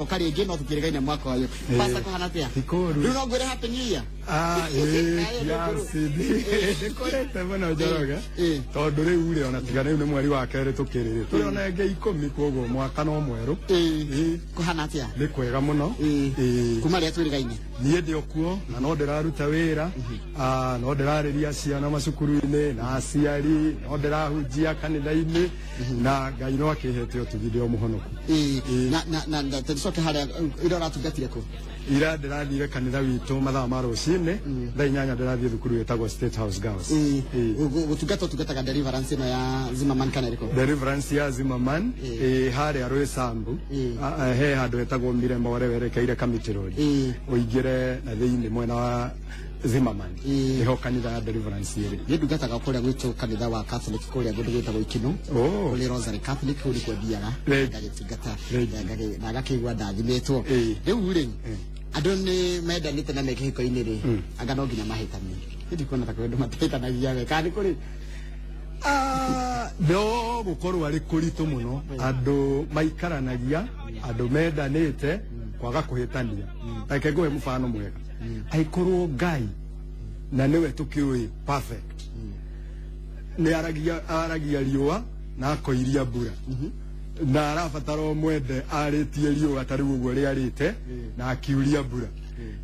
Tũgoka rĩngĩ no tũtiĩrĩgaine mwaka ũyũ. Pastor, kũhana atĩa? Ti kũũru. Rĩu no ngwĩre happy new year. Ah, ĩĩ, kiasi ndĩkorete mũno Njoroge, tondũ rĩu rĩ ona tiga rĩu nĩ mweri wa kerĩ tũkĩrĩ rĩ tũrĩ ona ĩngĩ 10, koguo mwaka no mwerũ. Ĩĩ. Kũhana atĩa? Nĩ kwega mũno. Ĩĩ. Kuma rĩrĩa twĩrĩgaine? Niĩ ndĩ o kuo na no ndĩraruta wĩra, no ndĩrarĩria ciana macukuru-inĩ na aciari, no ndĩrahunjia kanitha-inĩ na Ngai no akĩhete ũtugi, ndĩ o mũhonoku. Ĩĩ. Na tũcoke harĩa ira ũratungatire kũ? Ira ndĩrathire kanitha witũ mathaa ma rũcinĩ thaa 8, ndĩrathiĩ thukuru ĩtagwo State House Girls. Ĩĩ. Gũtungata ũtungataga deliverance ĩno ya Zimmerman kana ĩrĩkũ? Deliverance ya Zimmerman ĩ harĩa Rwĩsambu. He handũ hetagwo Mirema ũrĩa werekeire Kamiti Road, ũingĩre na thĩinĩ mwena wa Zimmerman, nĩho kanitha ya Deliverance ĩrĩ. Niĩ ndungataga kũrĩa gwitũ kanitha wa Catholic kũrĩa kũndũ gwĩtagwo Ikino. Kũrĩ Rosary Catholic, kũu nĩkuo thiaga. Ngagĩtungata na ngakĩigua ndathimĩtwo. Rĩu rĩ, andũ nĩ mendanĩte na me kĩhiko-inĩ rĩ, anga no nginya mahĩtanie? Ndikuona ta kũrĩ andũ matahĩtanagia we, kana nĩ kũrĩ? Ah, no gũkorwo arĩ kũritũ mũno andũ maikaranagia, andũ mendanĩte kwaga kũhĩtania. Reke ngũhe mũbano mwega. Angĩkorwo Ngai na nĩwe tũkĩũĩ perfect nĩ aragia riũa na akoiria mbura na arabatara ũmwende arĩtie riũa ta rĩu ũguo rĩarĩte na akiuria mbura,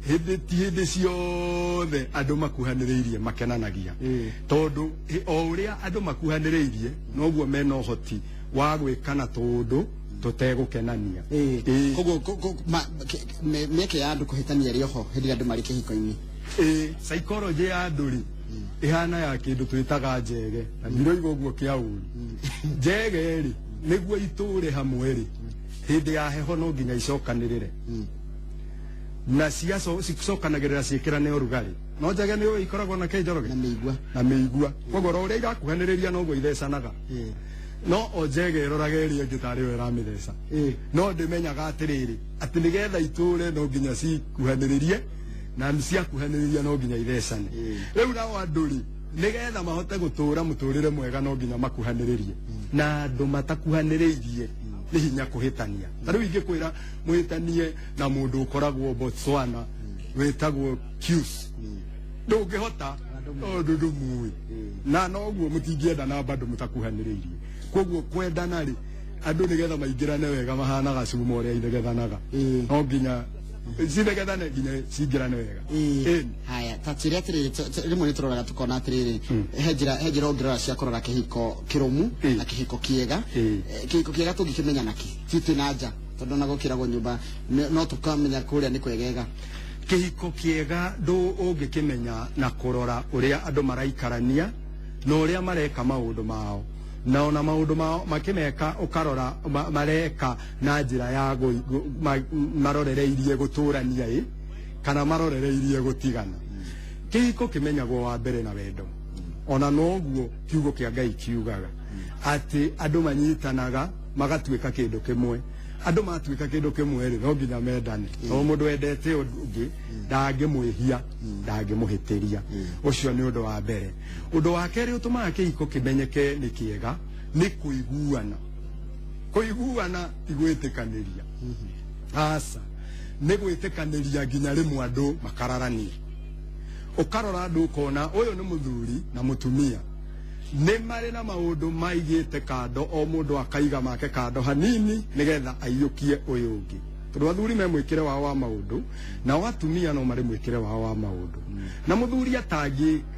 hĩndĩ ti hĩndĩ ciothe andũ makuhanĩrĩirie makenanagia, tondũ o ũrĩa andũ makuhanĩrĩirie noguo mena ũhoti wa gwĩkana tũũndũ tũtegũkenania. Ĩĩ. Koguo mĩeke ya andũ kũhĩtania ĩrĩ oho hĩndĩ ĩrĩa andũ marĩ kĩhiko-inĩ? Ĩĩ, psychology ya andũ rĩ ĩhana ya kĩndũ twĩtaga njege, na ndiroiga ũguo kĩa ũru. Njege rĩ, nĩguo itũre hamwe rĩ, hĩndĩ ya heho no nginya icokanĩrĩre na cicokanagĩrĩra ciĩkĩrane ũrugarĩ. No njege nĩ ũĩ ikoragwo na kĩ, Njoroge? Na mĩigua. Na mĩigua. Koguo oro ũrĩa irakuhanĩrĩria noguo ithecanaga. No o njege ĩroraga ĩrĩa ĩngĩ tarĩ yo ĩramĩtheca, no ndĩmenyaga atĩrĩrĩ, atĩ nĩgetha itũre no nginya cikuhanĩrĩrie, na ciakuhanĩrĩria no nginya ithecane. Rĩu nao andũ rĩ, nĩgetha mahote gũtũra mũtũrĩre mwega no nginya makuhanĩrĩrie, na andũ matakuhanĩrĩirie nĩ hinya kũhĩtania. Ta rĩu ingĩkwĩra mũhĩtanie na mũndũ ũkoragwo Botswana wĩtagwo Qs, ndũngĩhota tondũ ndũmũĩ, na noguo mũtingĩendana bado mũtakuhanĩrĩirie. Koguo kwendana rĩ, andũ nĩgetha maingĩrane wega mahanaga cuma ũrĩa ithegethanaga, no nginya cithegethane nginya cingĩrane wega. Ĩni. Haya, ta twĩre atĩrĩrĩ, rĩmwe nĩ tũroraga tũkona atĩrĩrĩ, he njĩra ũngĩrora cia kũrora kĩhiko kĩrũmu na kĩhiko kĩega. Kĩhiko kĩega tũngĩkĩmenya nakĩ ti twĩ na nja, tondũ ona gũkĩragwo nyũmba no tũkamenya kũrĩa nĩ kwegega? Kĩhiko kĩega ndũ ũngĩkĩmenya na kũrora ũrĩa andũ maraikarania na ũrĩa mareka maũndũ mao, na ona maũndũ mao makĩmeka ũkarora mareka na njĩra ya marorereirie gũtũrania ĩ kana marorereirie gũtigana. Kĩhiko kĩmenyagwo wa mbere na wendo, ona noguo kiugo kĩa Ngai kiugaga atĩ andũ manyitanaga magatuĩka kĩndũ kĩmwe. Andũ matuĩka kĩndũ kĩmwe rĩ, no nginya mendane, tondũ mũndũ wendete ũndũ ũngĩ ndangĩmwĩhia, ndangĩmũhĩtĩria. Ũcio nĩ ũndũ wa mbere. Ũndũ wa kerĩ ũtũmaga kĩhiko kĩmenyeke nĩ kĩega nĩ kũiguana. Kũiguana ti gwĩtĩkanĩria, aca, nĩ gwĩtĩkanĩria nginya rĩmwe andũ makararania. Ũkarora andũ ũkona ũyũ nĩ mũthuri na mũtumia, nĩ marĩ na maũndũ maigĩte kando, o mũndũ akaiga make kando hanini nĩgetha aiyũkie ũyũ ũngĩ, tondũ athuri me mwĩkĩre wao wa maũndũ, nao atumia no marĩ mwĩkĩre wao wa maũndũ. Na mũthuri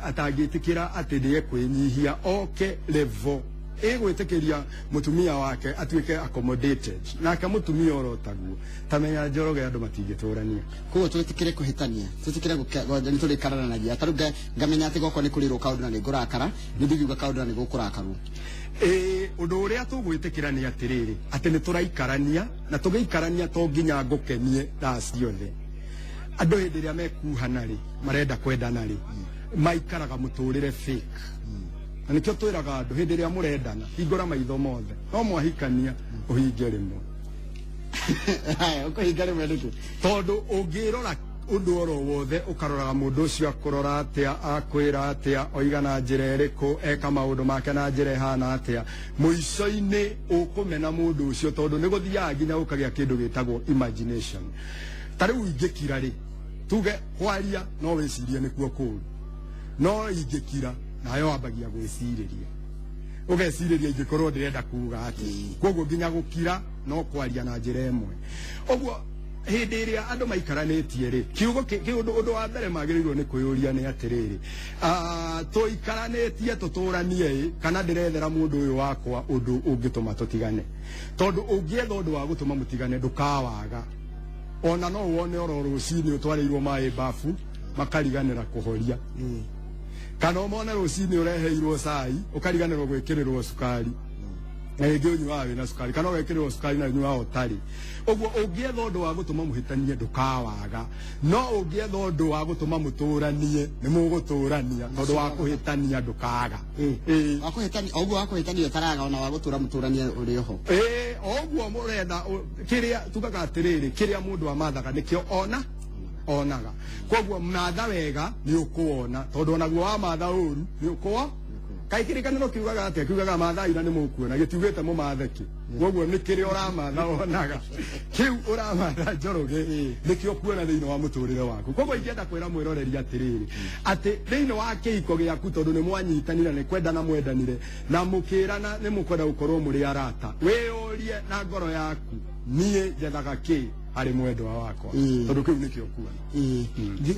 atangĩtĩkĩra atĩ nĩ ekwĩnyihia oke level ĩgwĩtĩkĩria mũtumia wake atuĩke accommodated, nake mũtumia oro taguo, tamenya Njoroge, andũ matingĩtũrania. Koguo twĩtĩkĩre kũhĩtania, twĩtĩkĩre nĩ tũrĩkararanagia. Ta rĩu ngamenya atĩ gwakwa nĩ kũrĩrwo kaũndũ na nĩ ngũrakara, nĩ ndingiuga kaũndũ na nĩ gũkũrakarwo. Ĩĩ, ũndũ ũrĩa tũgwĩtĩkĩra nĩ atĩrĩrĩ, atĩ nĩ tũraikarania, na tũgĩikarania to nginya ngũkenie thaa ciothe. Andũ hĩndĩ ĩrĩa mekuhana rĩ, marenda kwendana rĩ, maikaraga mũtũrĩre fake, na nĩkĩo twĩraga andũ hĩndĩ ĩrĩa mũrendana hingũra maitho mothe, no mwahikania ũhinge rĩmwe. Haya, ũkũhinga rĩmwe nĩkĩ? Tondũ ũngĩrora Ũndũ oro wothe ũkaroraga mũndũ ũcio akũrora atĩa, akwĩra atĩa, oiga na njĩra ĩrĩkũ, eka maũndũ make na njĩra ĩhana atĩa, mũico-inĩ ũkũmena mũndũ ũcio, tondũ nĩ gũthiaga nginya ũkagĩa kĩndũ gĩtagwo imagination. Ta rĩu ingĩkira rĩ, tuge kwaria no wĩcirie nĩkuo kũũru, no ingĩkira nayo wambagia gwĩcirĩria, ũgecirĩria ingĩkorwo ndĩrenda kuga atĩ. Koguo nginya gũkira no kwaria na njĩra ĩmwe. Ũguo hĩndĩ ĩrĩa andũ maikaranĩtie rĩ, kiugo kĩũndũ ũndũ wa mbere magĩrĩirwo nĩ kwĩyũria nĩ atĩrĩrĩ, tũikaranĩtie tũtũranie ĩ, kana ndĩrethera mũndũ ũyũ wakwa ũndũ ũngĩtũma tũtigane? Tondũ ũngĩetha ũndũ wa gũtũma mũtigane ndũkawaga. Ona no wone oro rũcinĩ ũtwarĩirwo maĩ bafu makariganĩra kũhoria, kana ũmone rũcinĩ ũreheirwo cai ũkariganĩrwo gwĩkĩrĩrwo cukari, na rĩngĩ ũnyuaga wĩna cukari, kana ũgekĩrĩrwo cukari na ũnyuaga ũtarĩ. Ũguo ũngĩetha ũndũ wa gũtũma mũhĩtanie ndũkawaga, no ũngĩetha ũndũ wa gũtũma mũtũranie nĩ mũgũtũrania, tondũ wa kũhĩtania ndũkaga. Ĩĩ. Wakũhĩtania o ũguo, wakũhĩtania ũtaraga, ona wa gũtũra mũtũranie ũrĩ oho. Ĩĩ, o ũguo mũretha kĩrĩa tugaga atĩrĩrĩ, kĩrĩa mũndũ amathaga nĩkĩo ona onaga. Koguo matha wega nĩ ũkũwona, tondũ onaguo wamatha ũru nĩ ũkũwo. Kaĩ kĩrĩkanĩro kiugaga atĩa? Kiugaga mathai na nĩ mũkuona, gĩtiugĩte mũmathe kĩ. Koguo nĩ kĩrĩa ũramatha wonaga, kĩu ũramatha, Njoroge, nĩkĩo kuona thĩinĩ wa mũtũrĩre waku. Koguo ingĩenda kwĩra mwĩroreri atĩrĩrĩ, atĩ thĩinĩ wa kĩhiko gĩaku, tondũ nĩ mwanyitanire, nĩ kwendana mwendanire na mũkĩrana nĩ mũkwenda gũkorwo mũrĩ arata, wĩyũrie na ngoro yaku, niĩ njethaga kĩ harĩ mwendwa wakwa? Tondũ kĩu nĩkĩo kuona. Ĩĩ.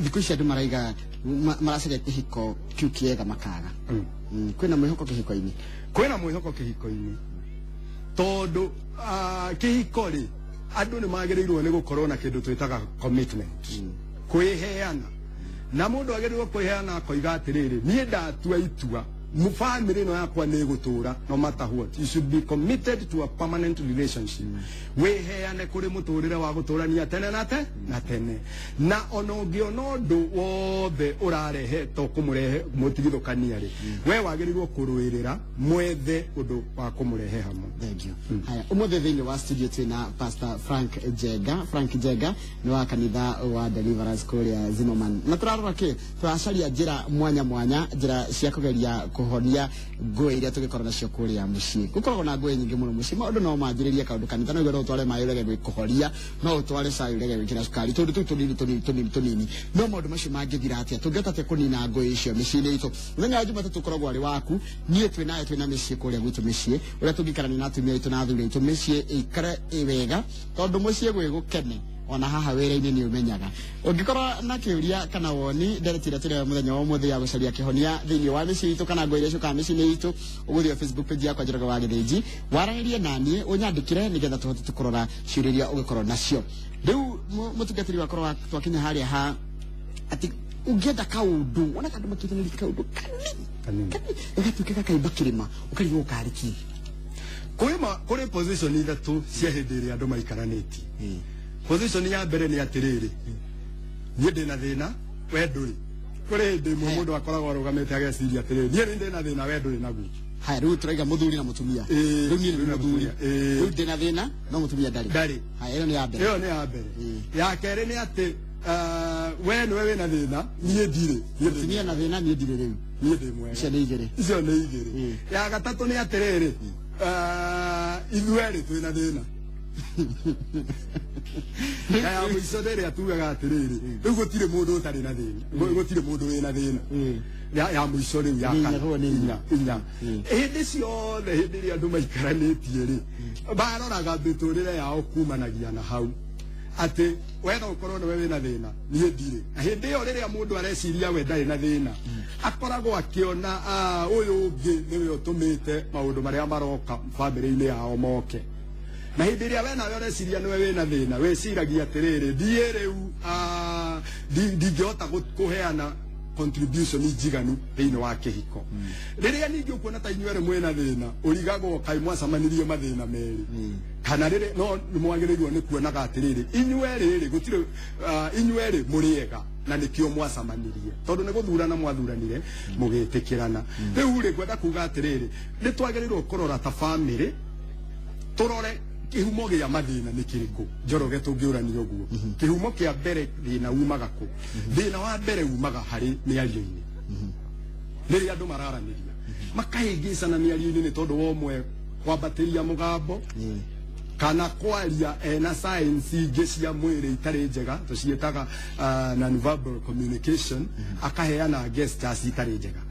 Thikũ ici andũ maraiga maracaria kĩhiko kĩu kĩega makaga. Kwĩna mwĩhoko kĩhiko-inĩ? Kwĩna mwĩhoko kĩhiko-inĩ, tondũ kĩhiko rĩ, andũ nĩ magĩrĩirwo nĩ gũkorwo na kĩndũ twĩtaga commitment, kwĩheana. Na mũndũ agĩrĩirwo kwĩheana akoiga atĩrĩrĩ, niĩ ndatua itua family ĩno yakwa nĩ ĩgũtũra no matter what. You should be committed to a permanent relationship. Wĩheane kũrĩ mũtũrĩre wa gũtũrania tene na te na tene, na ona ũngĩona ũndũ wothe ũrarehe to kũmũrehe mũtigithũkania rĩ, we wagĩrĩirwo kũrũĩrĩra mwethe ũndũ wa kũmũrehe hamwe. Thank you. Haya, ũmũthĩ thĩinĩ wa studio twĩna Pastor Frank Njenga. Frank Njenga nĩ wa kanitha wa Deliverance kũrĩa Zimmerman. Na tũrarora kĩ? Tũracaria njĩra mwanya mwanya, njĩra cia kũgeria kũhonia ngũĩ iria tũngĩkorwo nacio kũrĩa mũciĩ. Gũkoragwo na ngũĩ nyingĩ mũno mũciĩ. Maũndũ no manjĩrĩrie kaũndũ kanitha, no no ũtware maĩ ũrege kũhoria, no ũtware cai ũrege gwĩkĩra cukari, tũndũ tũu tũnini tũnini tũnini tũnini. No maũndũ macio mangĩthira atĩa? Tũngĩhota atĩa kũnina ngũĩ icio mĩciĩ-inĩ itũ? Mũthenya wa Jumatatũ ũkoragwo arĩ waku. Niĩ twĩ nawe, twĩ na mĩciĩ kũrĩa gwitũ mĩciĩ, ũrĩa tũngĩikarania na atumia aitũ na athuri aitũ, mĩciĩ ĩikare ĩ wega, tondũ mũciĩ gwĩ gũkene ona haha wĩra-inĩ nĩ ũmenyaga. Ũngĩkorwo na kĩũria kana woni ndereti ĩrĩa tũrĩ nayo mũthenya wa ũmũthĩ ya gũcaria kĩhonia thĩinĩ wa mĩciĩ itũ kana ngũĩ iria ciũkaga mĩciĩ-inĩ itũ, ũgũthiĩ Facebook page yakwa, Njoroge wa Gĩthĩnji, waranĩrie naniĩ, ũnyandĩkĩre nĩgetha tũhote kũrora ciũria iria ũngĩkorwo nacio. Rĩu mũtungatĩri wakorwo twakinya harĩa ha atĩ ũngĩenda kaũndũ, wona andũ makĩtanĩria kaũndũ kanini Kanini. Kanini gagatuĩka gakaimba kĩrĩma, ũkarigwo karĩ kĩ. Kũrĩ position ithatũ cia hĩndĩ ĩrĩa andũ maikaranĩtie. Position ya mbere nĩ atĩrĩrĩ, niĩ ndĩna thĩna, we ndũrĩ. Kũrĩ hĩndĩ ĩmwe mũndũ akoragwo arũgamĩte ageciria atĩrĩrĩ, niĩ nĩ ndĩna thĩna, we ndũrĩ naguo. Haya, rĩu tũraiga mũthuri na mũtumia. Ĩĩ, rĩu niĩ nĩ mũthuri na mũthuri. mũtumia, ĩĩ. Rĩu ndĩna thĩna no mũtumia ndarĩ. Ndarĩ. Haya, ĩyo nĩ ya mbere. Ĩyo nĩ ya mbere. Ya kerĩ nĩ atĩ we nĩwe wĩna thĩna, niĩ ndirĩ. Niĩ ndĩ Mũtumia na thĩna, niĩ ndirĩ rĩu. Niĩ ndĩ mwega. Icio nĩ igĩrĩ. Icio nĩ igĩrĩ. Ya gatatũ nĩ atĩrĩrĩ, ithuerĩ twĩna thĩna. Na ya mũico nĩ ĩrĩa tugaga atĩrĩrĩ, rĩu gũtirĩ mũndũ ũtarĩ na thĩna, gũtirĩ mũndũ wĩna thĩna. Ya mũico rĩu ya Nĩ inya, kana. koguo nĩ inya. Inya. Hĩndĩ ciothe hĩndĩ ĩrĩa andũ maikaranĩtie rĩ, maroraga mĩtũrĩre yao kumanagia na hau atĩ we no ũkorwo nĩwe wĩna thĩna, niĩ ndirĩ. Na hĩndĩ ĩyo rĩrĩa mũndũ areciria we ndarĩ na thĩna, akoragwo akĩona ũyũ ũngĩ nĩwe ũtũmĩte maũndũ marĩa maroka bamĩrĩ-inĩ yao moke. Na hĩndĩ ĩrĩa we nawe ũreciria nĩwe wĩna thĩna, wĩciragia atĩrĩrĩ, ndiĩ rĩu ndingĩhota kũheana contribution njiganu thĩinĩ wa kĩhiko. Rĩrĩa ningĩ ũkuona ta inyuerĩ mwĩna thĩna, ũrigagwo kaĩ mwacemanirie mathĩna merĩ kana rĩrĩ. No nĩ mwagĩrĩirwo nĩ kuonaga atĩrĩrĩ, inyuerĩ rĩ, gũtirĩ inyuerĩ mũrĩ ega na nĩkĩo mwacemanirie, tondũ nĩ gũthurana mwathuranire mũgĩtĩkĩrana. Rĩu rĩ, ngwenda kuga atĩrĩrĩ, nĩ twagĩrĩirwo kũrora ta family, tũrore Kĩhumo gĩa mathĩna nĩ kĩrĩkũ, Njoroge? Tũngĩũrania ũguo, kĩhumo kĩa mbere thĩna umaga kũ? Thĩna wa mbere umaga harĩ mĩario-inĩ, rĩrĩa andũ mararanĩria makahĩngĩcana mĩario-inĩ nĩ tondũ wa ũmwe kwambatĩria mũgambo kana kwaria ena science ingĩ cia mwĩrĩ itarĩ njega, tũciĩtaga non-verbal communication, akaheana gestures itarĩ njega.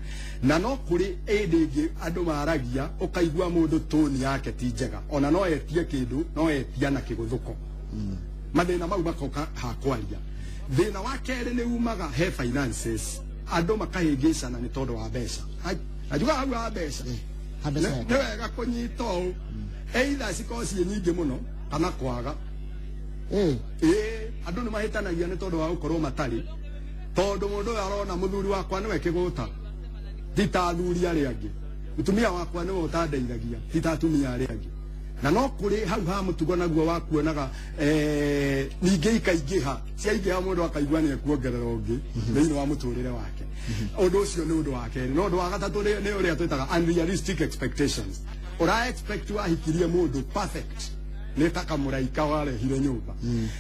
Na no kũrĩ ĩndĩ ĩngĩ andũ maragia ũkaigua mũndũ tone yake ti njega, ona no etie kĩndũ, no etia na kĩgũthũko. Mathĩna mau makoka ha kwaria. Thĩna wa kerĩ nĩ umaga he finances, andũ makahĩngĩcana nĩ tondũ wa mbeca. Ai, na njugaga hau ha mbeca Ha mbeca. Nĩ wega kũnyita ũũ, either cikorwo ciĩ nyingĩ mũno kana kwaga. Ĩĩ, andũ nĩ mahĩtanagia nĩ tondũ wa gũkorwo matarĩ, tondũ mũndũ ũyũ arona mũthuri wakwa nĩwe kĩgũta, ti ta athuri arĩa angĩ, mũtumia wakwa nĩwe ũtandeithagia, ti ta atumia arĩa angĩ. Na no kũrĩ hau ha mũtugo naguo wa kuonaga ningĩ ikaingĩha, ciaingĩha mũndũ akaigua nĩ ekuongerera ũngĩ thĩinĩ wa mũtũrĩre wake. Ũndũ ũcio nĩ ũndũ wa kerĩ. No ũndũ wa gatatũ nĩ ũrĩa twĩtaga unrealistic expectations. Ũra expect wahikirie mũndũ perfect, nĩ ta kamũraika warehire nyũmba.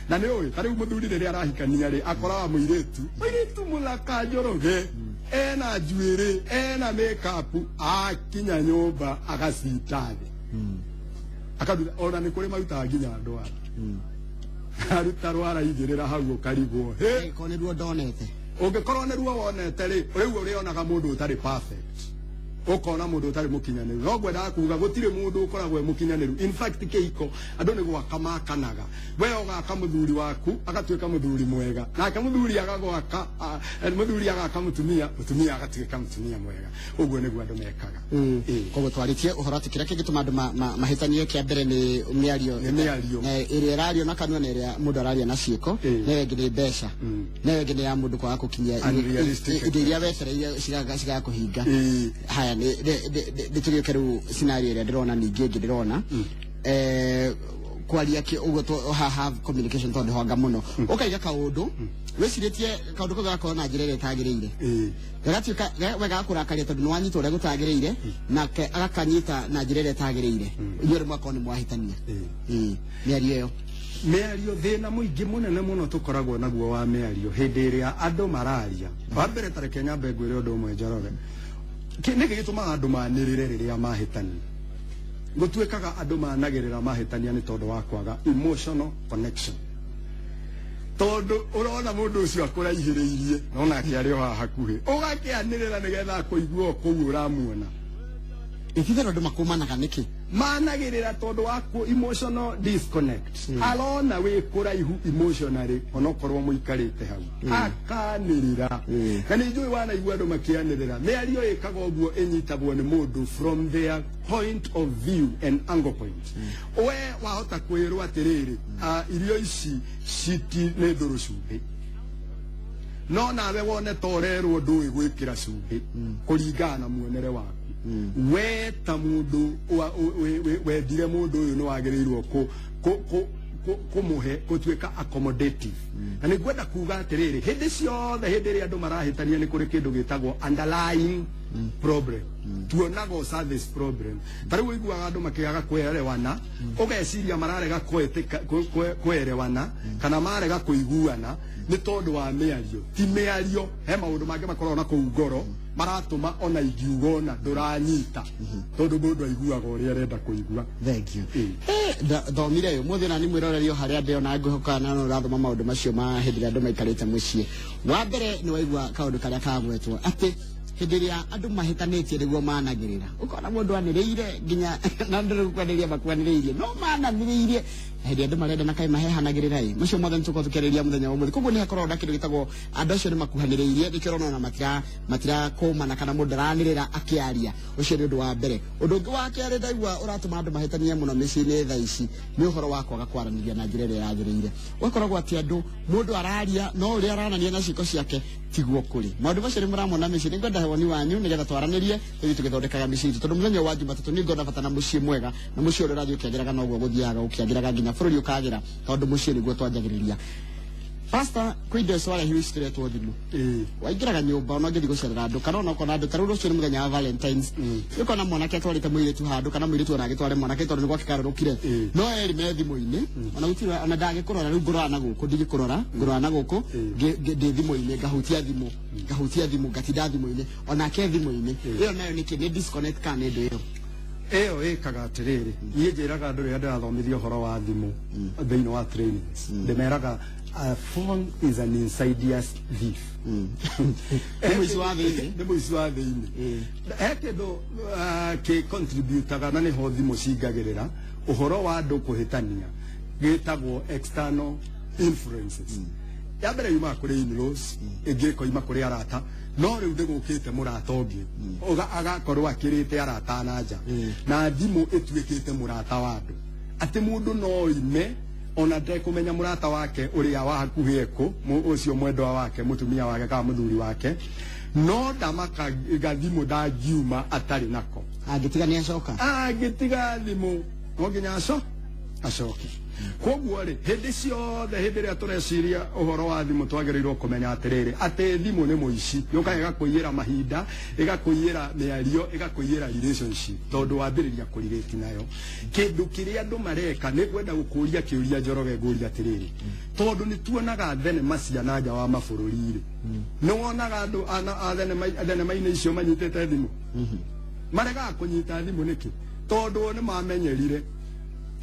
Na nĩ ũĩ ta rĩu mũthuri rĩrĩa arahikania rĩ, akoraga mũirĩtu mũthaka, Njoroge, ena njuĩrĩ, ena makeup, akinya nyũmba agacita thĩ, akaruta ona nĩ kũrĩ marutaga nginya ndwara, aruta rwara igĩrĩra hau, ũkarigwo hĩ. Angĩkorwo nĩruo ndonete. Ũngĩkorwo nĩruo wonete rĩ, rĩu ũrĩonaga mũndũ ũtarĩ perfect, ũkona mũndũ ũtarĩ mũkinyanĩru. No ngwendaga kuga gũtirĩ mũndũ ũkoragwo e mũkinyanĩru. In fact, kĩhiko andũ nĩ gwaka makanaga. We ũgaka mũthuri waku agatuĩka mũthuri mwega, nake mũthuri agagwaka, mũthuri agaka mũtumia, mũtumia agatuĩka mũtumia mwega. Ũguo nĩguo andũ mekaga. Ĩĩ. Koguo twarĩtie ũhoro atĩ kĩrĩa kĩngĩtũma andũ mahĩtanie kĩa mbere nĩ mĩario. Nĩ mĩario. Na ĩrĩa ĩrario na kanua na ĩrĩa mũndũ araria na ciĩko. Na ĩyo ĩngĩ nĩ mbeca. Na ĩyo ĩngĩ nĩ ya mũndũ kwaga gũkinyia Unrealistic indo iria wetereire cigakũhinga. Haya, nĩ tũgĩũke rĩu scenario ĩrĩa ndĩrona, ningĩ ĩngĩ ndĩrona kwaria ũguo have communication, tondũ honga mũno ũkaiga kaũndũ wĩcirĩtie kaũndũ kau gagakorwo na njĩra ĩrĩa ĩtagĩrĩire, gagatuĩka we gagakũrakaria tondũ nĩ wanyita ũrĩa gũtagĩrĩire, nake agakanyita na njĩra ĩrĩa ĩtagĩrĩire, inyuĩ mwakorwo nĩ mwahĩtania. Ĩĩ, mĩario ĩyo. Mĩario, thĩna mũingĩ mũnene mũno tũkoragwo naguo wa mĩario hĩndĩ ĩrĩa andũ mararia. Wa mbere, ta reke nyambe ngwĩre ũndũ ũmwe, Njoroge. Nĩkĩ gĩtũmaga andũ manĩrĩre rĩrĩa mahĩtania? Gũtuĩkaga andũ managĩrĩra mahĩtania nĩ tondũ wa kwaga emotional connection, tondũ ũrona mũndũ ũcio akũraihĩrĩirie no nake arĩ o haha hakuhĩ, ũgakĩanĩrĩra nĩgetha akũigua o kũu ũramuona. Ititherũ andũ makũmanaga nĩkĩ? Managĩrĩra tondũ wa emotional disconnect. Arona wĩ kũraihu emotionally onokorwo mũikarĩte hau, akanĩrĩra. Na nĩ njũĩ wanaigua andũ makĩanĩrĩra. Mĩario ĩkaga ũguo, ĩnyitagwo nĩ mũndũ from their point of view and angle point. We wahota kwĩrwo atĩrĩrĩ, irio ici citi nĩ ndũrũ cumbĩ, no nawe wone ta ũrerwo ndũĩ gwĩkĩra cumbĩ kũringana na muonere waku. We ta mũndũ wendire mũndũ ũyũ, nĩ wagĩrĩirwo kũmũhe gũtuĩka accommodative. Na nĩ ngwenda kuga atĩrĩrĩ, hĩndĩ ciothe, hĩndĩ ĩrĩa andũ marahĩtania, nĩ kũrĩ kĩndũ gĩtagwo underlying problem. Tuonaga o service problem. Ta rĩu ũiguaga andũ makĩaga kwerewana, ũgeciria mararega kwerewana kana marega kũiguana nĩ tondũ wa mĩario. Ti mĩario, he maũndũ mangĩ makoragwo na kũu ngoro maratũma ona ingiuga ona ndũranyita, tondũ mũndũ aiguaga ũrĩa arenda kũigua. Thank you. Ĩĩ. Thomire ũyũ mũthĩ na nĩ mwĩroreri o harĩa ndĩ, ona ngwĩhoka na no ũrathoma maũndũ macio ma hĩndĩ ĩrĩa andũ maikarĩte mũciĩ. Wa mbere nĩ waigua kaũndũ karĩa kagwetwo atĩ hĩndĩ ĩrĩa andũ mahĩtanĩtie nĩguo managĩrĩra, ũkona mũndũ anĩrĩire nginya na ndũrĩ kwanĩrĩria makwanĩrĩirie no mananĩrĩirie. Hĩndĩ andũ marenda na kaĩ mahehanagĩrĩra ĩ, macio mothe nĩ tũkorwo tũkĩarĩria mũthenya wa ũmũthĩ. Koguo nĩ hakoragwo na kĩndũ gĩtagwo andũ acio nĩ makuhanĩrĩirie, nĩkĩo ũrona ona matirakũmana kana mũndũ aranĩrĩra akĩaria. Ũcio nĩ ũndũ wa mbere. Ũndũ ũngĩ wa kerĩ ndaigua ũratũma andũ mahĩtanie mũno mĩciĩ-inĩ thaa ici nĩ ũhoro wa kwaga kwaranĩria na njĩra ĩrĩa yagĩrĩire. Ũgakoragwo atĩ andũ mũndũ araria no ũrĩa aranania na ciĩko ciake tiguo kũrĩ. Maũndũ macio nĩ mũramona mĩciĩ. Nĩ ngwenda woni wanyu nĩgetha twaranĩrie tũthiĩ tũgĩthondekaga mĩciĩ itũ, tondũ mũthenya wa Jumatatũ nĩ ngona bata na mũciĩ mwega, na mũciĩ ũrĩa ũrathiĩ ũkĩagĩraga noguo gũthiaga gũkĩagĩraga nginya bũrũri ũkagĩra, tondũ mũciĩ nĩguo twanjagĩrĩria. Pastor, kwĩ indo ciwarehirwo ici tũretwo thimũ. Waingĩraga nyũmba ona ũngĩthiĩ gũcerera andũ kana ona ũkona andũ ta rĩu rũciũ nĩ mũthenya wa Valentines, ũkona mwanake atwarĩte mũirĩtu handũ kana mũirĩtu ona agĩtware mwanake tondũ nĩ gwake karũrũkire, no erĩ me thimũ-inĩ, ona gũtirĩ ona ndagĩkũrora. Rĩu ngũrora na gũkũ, ndigĩkũrora, ngũrora na gũkũ, ndĩ thimũ-inĩ, ngahutia thimũ, ngahutia thimũ, ngatinda thimũ-inĩ, onake thimũ-inĩ. Ĩyo nayo nĩkĩ? Nĩ disconnect kana nĩ ndũ ĩyo? Ĩyo ĩkaga atĩrĩrĩ, niĩ njĩraga andũ rĩrĩa ndĩrathomithia ũhoro wa thimũ thĩinĩ wa trainings, ndĩmeraga a phone is an insidious thief. Nĩ mũici wa thĩinĩ. Nĩ mũici wa thĩinĩ. He kĩndũ kĩ contributaga na nĩho thimũ cingagĩrĩra ũhoro wa andũ kũhĩtania, gĩtagwo external influences. Ya mbere yumaga kũrĩ in-laws, ĩngĩ ĩkoima kũrĩ arata, no rĩu ndĩgũkĩte mũrata ũngĩ agakorwo akĩrĩte arata na nja, na thimũ ĩtuĩkĩte mũrata wa andũ, atĩ mũndũ no ime ona ndekũmenya mũrata wake ũrĩa wa hakuhĩ ekũ, ũcio mwendwa wake, mũtumia wake kana mũthuri wake, no ndamaka gathimũ ndangiuma atarĩ nako. Angĩtiga nĩ acoka. Angĩtiga thimũ no nginya acoke. Koguo rĩ, hĩndĩ ciothe, hĩndĩ ĩrĩa tũreciria ũhoro wa thimũ, twagĩrĩirwo kũmenya atĩrĩrĩ, atĩ thimũ nĩ mũici. Yũkaga ĩgakũiyĩra mahinda, ĩgakũiyĩra mĩario, ĩgakũiyĩra relationship, tondũ wambĩrĩria kũrirĩti nayo. Kĩndũ kĩrĩa andũ mareka nĩ kwenda gũkũria kĩũria. Njoroge, ngũria atĩrĩrĩ, tondũ nĩ tuonaga thenema cia na nja wa mabũrũri rĩ, nĩ wonaga andũ a thenema-inĩ icio manyitĩte thimũ? Maregaga kũnyita thimũ nĩkĩ? Tondũ nĩ mamenyerire.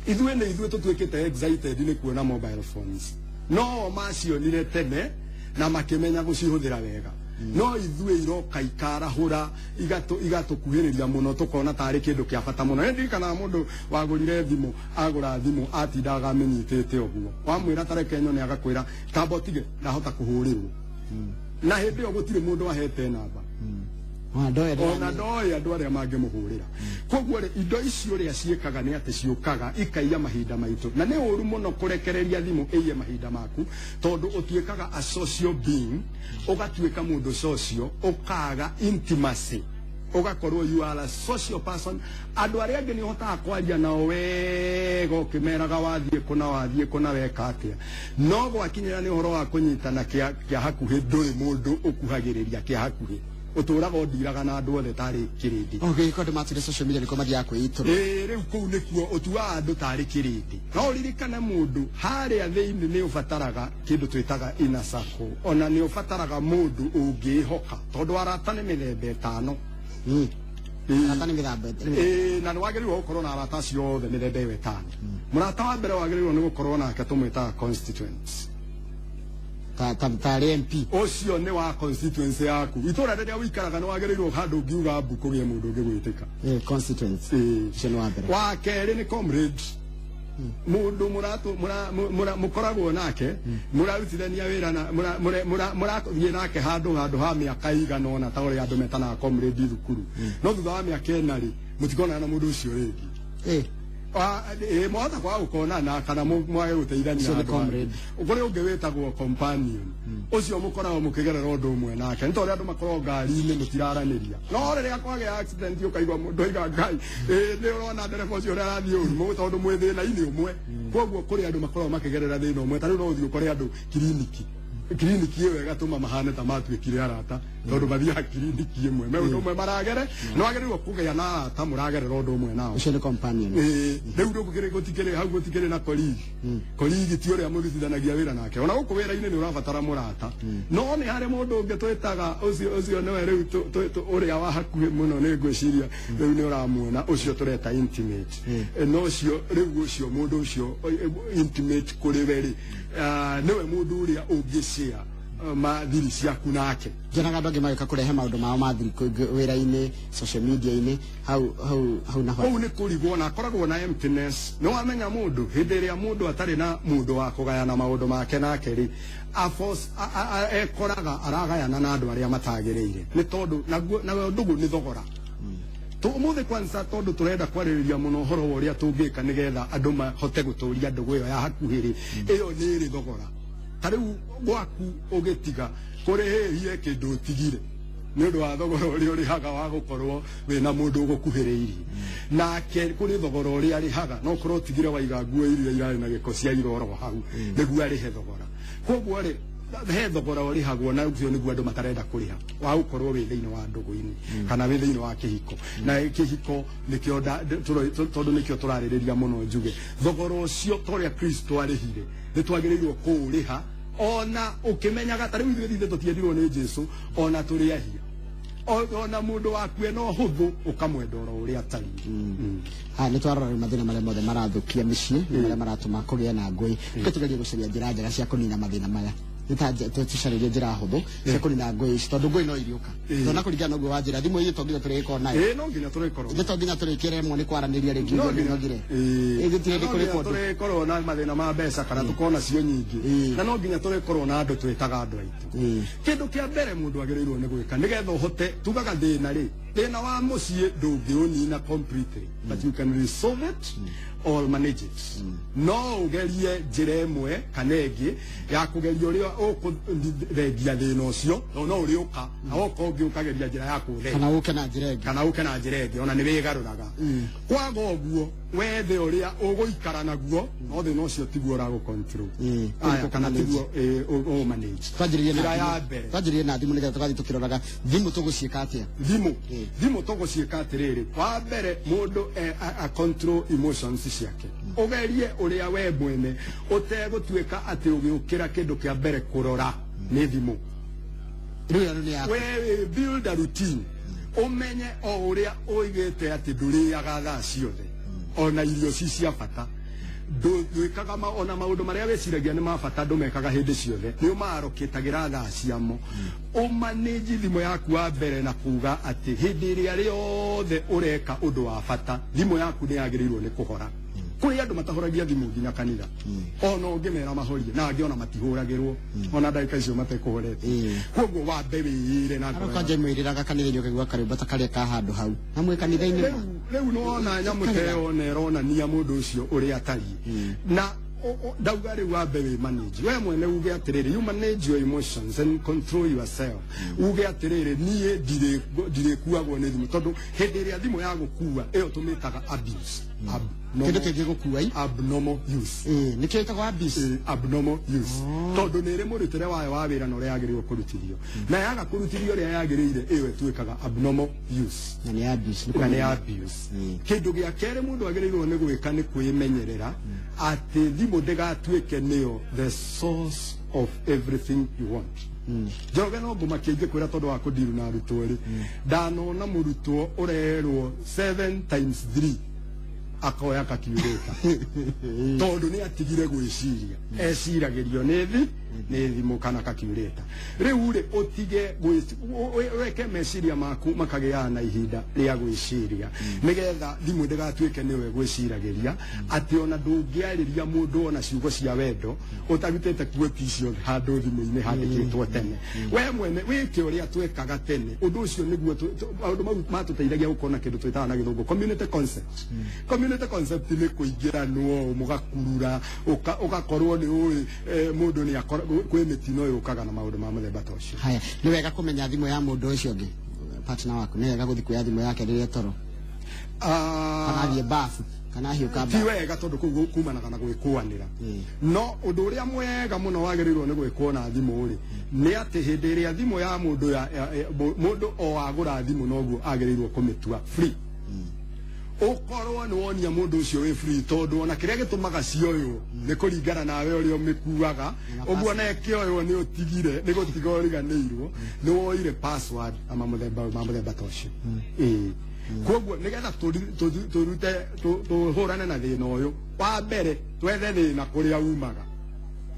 Ithuĩ nĩ ithuĩ tũtuĩkĩte excited nĩ kuona mobile phones, no o macionire tene na makĩmenya gũcihũthĩra wega, no ithuĩ iroka ikarahũra, igatũkuhĩrĩria mũno, tũkona tarĩ kĩndũ kĩa bata mũno. Nĩ ndirikanaga mũndũ wagũrire thimũ, agũra thimũ atindaga amĩnyitĩte ũguo, wamwĩra tareke nyone, agakwĩra tamba ũtige, ndahota kũhũrĩrwo. Na hĩndĩ ĩyo gũtirĩ mũndũ ahete namba. Ona ndoĩ. Ona ndoĩ andũ arĩa mangĩmũhũrĩra. Koguo rĩ, indo icio ũrĩa ciĩkaga nĩ atĩ ciũkaga ikaiya mahinda maitũ, na nĩ ũru mũno kũrekereria thimũ ĩiye mahinda maku, tondũ ũtuĩkaga a social being, ũgatuĩka mũndũ social, ũkaga intimacy, ũgakorwo you are a social person. Andũ arĩa angĩ nĩ ũhotaga kwaria nao wega ũkĩmeraga wathiĩ kũna, wathiĩ kũna, weka atĩa, no gwakinyĩra nĩ ũhoro wa kũnyitana kĩa hakuhĩ, ndũrĩ mũndũ ũkuhagĩrĩria kĩa hakuhĩ, ũtũraga ũndiraga na andũ othe tarĩ kĩrĩndĩ. Okay, ko andũ matire social media nĩkuo mathiaga kwĩitũrũra. Ĩĩ, rĩu kũu nĩkuo ũtuaga andũ tarĩ kĩrĩndĩ. No ũririkane mũndũ harĩa thĩinĩ nĩ ũbataraga kĩndũ twĩtaga inner circle, ona nĩ ũbataraga mũndũ ũngĩĩhoka, tondũ arata nĩ mĩthemba 5. Arata nĩ mĩthemba? Ĩĩ, na nĩ wagĩrĩirwo gũkorwo na arata acio othe mĩthemba ĩyo 5. Mũrata wa mbere wagĩrĩirwo nĩ gũkorwo nake tũmwĩtaga constituents. Ta tarĩ MP. Ũcio nĩ wa constituency yaku, itũra rĩrĩa ũikaraga, nĩ wagĩrĩirwo handũ ũngiuga mbu kũgĩe mũndũ ũngĩgwĩtĩka. Constituents. Ũcio nĩ wa mbere. Wa kerĩ nĩ comrade, mũndũ mũkoragwo nake, mũrarutithania wĩra na mũrathiĩ nake handũ ha mĩaka igana ũna, ta ũrĩa andũ metanaga comrade thukuru, no thutha wa mĩaka 4 rĩ, mũtikonana na mũndũ ũcio rĩngĩ. Mwahota kwaga gũkonana kana mwage gũteithania Ũcio nĩ handũ hangĩ. Comrade. Kũrĩ ũngĩ wĩtagwo companion, ũcio mũkoragwo mũkĩgerera ũndũ ũmwe nake, nĩ ta ũrĩa andũ makoragwo ngari-inĩ, mũtiraranĩria, no rĩrĩa kwagĩa accident ũkaigua mũndũ aiga, "Ngai, ĩ nĩ ũrona ndereba ũcio ũrĩa arathiĩ ũru," tondũ mwĩ thĩna-inĩ ũmwe. Koguo kũrĩ andũ makoragwo makĩgerera thĩna ũmwe. Ta rĩu no ũthiĩ ũkore andũ kiriniki, kiriniki ĩyo ĩgatũma mahane ta matuĩkire arata, tondũ mathiaga kiriniki ĩmwe, me ũndũ ũmwe maragere. Nĩ wagĩrĩirwo kũgĩa na arata mũragerera ũndũ ũmwe nao. Ũcio nĩ companion. Ĩĩ, rĩu gũkĩrĩ gũtikĩrĩ hau, gũtikĩrĩ na colleague. Colleague ti ũrĩa mũrutithanagia wĩra nake. Ona gũkũ wĩra-inĩ nĩ ũrabatara mũrata, no nĩ harĩ mũndũ ũngĩ twĩtaga ũcio nĩwe rĩu ũrĩa wa hakuhĩ mũno. Nĩ ngwĩciria rĩu nĩ ũramuona ũcio tũreta intimate. No ũcio rĩu, ũcio mũndũ ũcio intimate kũrĩ we rĩ, nĩwe mũndũ ũrĩa ũngĩshare mathiri ciaku nake. Njonaga andũ angĩ magĩũka kũrehe maũndũ mao ma thiri wĩra-inĩ, social media-inĩ, hau hau hau naho. Kũu nĩ kũrigwo na akoragwo na emptiness. Nĩ wamenya mũndũ, hĩndĩ ĩrĩa mũndũ atarĩ na mũndũ wa kũgayana maũndũ make nake rĩ, ekoraga aragayana na andũ arĩa matagĩrĩire, nĩ tondũ naguo nayo ndũgũ nĩ thogora. Ũmũthĩ kwanza, tondũ tũrenda kwarĩrĩria mũno ũhoro wa ũrĩa tũngĩka nĩgetha andũ mahote gũtũria ndũgũ ĩyo ya hakuhĩ rĩ, ĩyo nĩ ĩrĩ thogora. Ta rĩu gwaku ũgĩtiga kũrĩ hĩhie kĩndũ ũtigire nĩ ũndũ wa thogora ũrĩa ũrĩhaga wa gũkorwo wĩna mũndũ ũgũkuhĩrĩirie. Nake kũrĩ thogora ũrĩa arĩhaga, no korwo tigire waiga nguo iria irarĩ na gĩko cia iroro hau nĩguo arĩhe thogora. Koguo rĩ, he thogora ũrĩhagwo, na ũcio nĩguo andũ matarenda kũrĩha, wa gũkorwo wĩ thĩinĩ wa ndũgũ-inĩ kana wĩ thĩinĩ wa kĩhiko. Na kĩhiko nĩkĩo tondũ nĩkĩo tũrarĩrĩria mũno, njuge thogora ũcio ta ũrĩa Kristo arĩhire nĩ twagĩrĩirwo kũũrĩha, ona ũkĩmenyaga ta rĩu ithuĩ ithuĩ tũtiendirwo nĩ Jesu ona tũrĩ ahia. Ona mũndũ waku ena ũhũthũ ũkamwenda oro ũrĩa atariĩ. Haya, nĩ twarora rĩu mathĩna marĩa mothe marathũkia mĩciĩ na marĩa maratũma kũgĩe na ngũĩ. Reke tũgerie gũcaria njĩra njega cia kũnina mathĩna maya. Nĩ ta tũcarĩrie njĩra hũthũ cia kũnina ngũĩ ici, tondũ ngũĩ no iriũka. Tondũ na kũringana na ũguo wa njĩra thimũ ĩyo to nginya tũrĩgĩkorwo nayo. Ĩĩ, no nginya tũrĩkorwo. Ithe to nginya tũrĩkĩremwo nĩ kwaranĩria rĩngĩ No ũguo nginya. nĩnogire. Ĩĩ. Ĩ, gũtirĩ hĩndĩ No nginya kũrĩkwo ũndũ. tũrĩkorwo na mathĩna ma mbeca kana tũkorwo cio nyingĩ, na no nginya tũrĩkorwo na andũ twĩtaga andũ aitũ. Kĩndũ kĩa mbere mũndũ agĩrĩirwo nĩ gwĩka nĩgetha ũhote, tugaga thĩna rĩ, thĩna wa mũciĩ ndũngĩũnina completely, but you can resolve it or manage it. No ũgerie njĩra ĩmwe kana ĩngĩ ya kũgeria ũrĩa ũkũthengia thĩna ũcio, tondũ no ũrĩũka, na woka ũngĩ ũkageria njĩra ya kũũthengia kana ũke na njĩra ĩngĩ, kana ũke na njĩra ĩngĩ, ona nĩ wĩgarũraga. Kwaga ũguo, wethe ũrĩa ũgũikara naguo, no thĩna ũcio tiguo ũragũ control. Aya, kana tiguo ũ manage. Twanjĩrĩrie na Njĩra ya thimũ. mbere. Twanjĩrĩrie na thimũ nĩgetha tũgathiĩ tũkĩroraga thimũ tũgũciĩka atĩa. Thimũ, thimũ tũgũciĩka atĩrĩrĩ, wa mbere mũndũ a control emotions ciake. Ũgerie ũrĩa we mwene ũtegũtuĩka atĩ ũgĩũkĩra kĩndũ kĩa mbere kũrora nĩ thimũ. Rĩu ĩyo nĩ yaku. We build a routine, ũmenye o ũrĩa ũigĩte atĩ ndũrĩaga thaa ciothe, ona irio ci cia bata ndwĩkaga ona maũndũ marĩa wĩciragia nĩ ma bata ndũmekaga hĩndĩ ciothe, nĩ ũmarokĩtagĩra thaa ciamo. Ũmanĩnji thimũ yaku wa mbere na kuga atĩ hĩndĩ ĩrĩa rĩothe ũreka ũndũ wa bata, thimũ yaku nĩ yagĩrĩirwo nĩ kũhora. Kũrĩ andũ matahoragia thimũ nginya kanitha, ona ũngĩmera mahorie, na angĩ ona matihũragĩrwo ona ndagĩka icio matekũhorete. Koguo wambe wĩĩre na Arĩa ngoro yaku. kwanja imwĩrĩraga kanitha-inĩ ũkaigua karwĩmbo ta karĩa ka handũ hau na mwĩ kanitha-inĩ ma. Rĩu nĩwona nyamũ ta ĩyo na ĩronania mũndũ ũcio ũrĩa atariĩ. Na ndauga rĩu wambe wĩ manage we mwene, uge atĩrĩrĩ, you manage your emotions and control yourself. Uge atĩrĩrĩ, niĩ ndirĩkuagwo nĩ thimũ, tondũ hĩndĩ ĩrĩa thimũ ya gũkua ĩyo tũmĩtaga abuse. Kĩndũ kĩngĩ gũkua i Abnormal use. Ĩĩ, nĩkĩo ĩtagwo abuse. Abnormal use, tondũ nĩ ĩrĩ mũrutĩre wayo wa wĩra na ũrĩa yagĩrĩirwo kũrutithio, na yaga kũrutithio ũrĩa yagĩrĩire, ĩyo ĩtuĩkaga abnormal use. Na nĩ abuse. Na nĩ abuse. Kĩndũ gĩa kerĩ mũndũ agĩrĩirwo nĩ gwĩka nĩ kwĩmenyerera atĩ thimũ ndĩgatuĩke nĩyo the source of everything you want. Njoroge, no ngũmakia ingĩkwĩra, tondũ wa kũndiru na arutwo rĩ, ndanona mũrutwo ũrerwo 7 times 3 akoya kakiurĩta, tondũ nĩ atigire gwĩciria, eciragĩrio nĩ thimũ kana kakiurĩta. Rĩu rĩ, ũtige ũreke meciria maku makagĩaga na ihinda rĩa gwĩciria, nĩgetha thimũ ndĩgatuĩke nĩwe gwĩciragĩria, atĩ ona ndũngĩarĩria mũndũ ona ciugo cia wendo ũtarutĩte quote icio handũ thimũ-inĩ handĩkĩtwo tene. We mwene wĩke ũrĩa twekaga tene. Ũndũ ũcio nĩguo maũndũ mau matũteithagia gũkorwo na kĩndũ twĩtaga na gĩthũngũ community concept. Community concept nĩ kũingĩranwo mũgakurura, ũgakorwo nĩ ũĩ mũndũ nĩ kwĩ mĩtino yũkaga na maũndũ ma mũthemba ta ũcio. Haya, nĩ wega kũmenya thimũ ya mũndũ ũcio ũngĩ, partner waku, nĩ wega gũthiĩ kuoya thimũ yake rĩrĩa toro kana athiĩ bafu kana ahiũka Ti bafu? wega, tondũ kũu kumanaga na gwĩkũanĩra. No ũndũ ũrĩa mwega mũno wagĩrĩirwo nĩ gwĩkwo na thimũ rĩ, nĩ atĩ hĩndĩ ĩrĩa thimũ ya mũndũ ya mũndũ o agũra thimũ, noguo agĩrĩirwo kũmĩtua free, ũkorwo nĩ wonia mũndũ ũcio wĩ free, tondũ ona kĩrĩa gĩtũmaga cioywo nĩ kũringana nawe ũrĩa ũmĩkuaga. Ũguo na ĩkĩoywo nĩ ũtigire nĩ gũtiga ũriganĩirwo nĩ woire password na mamũthemba ta ũcio. Ĩĩ, koguo nĩgetha tũrute tũhũrane na thĩna ũyũ, wa mbere twethe thĩna kũrĩa umaga.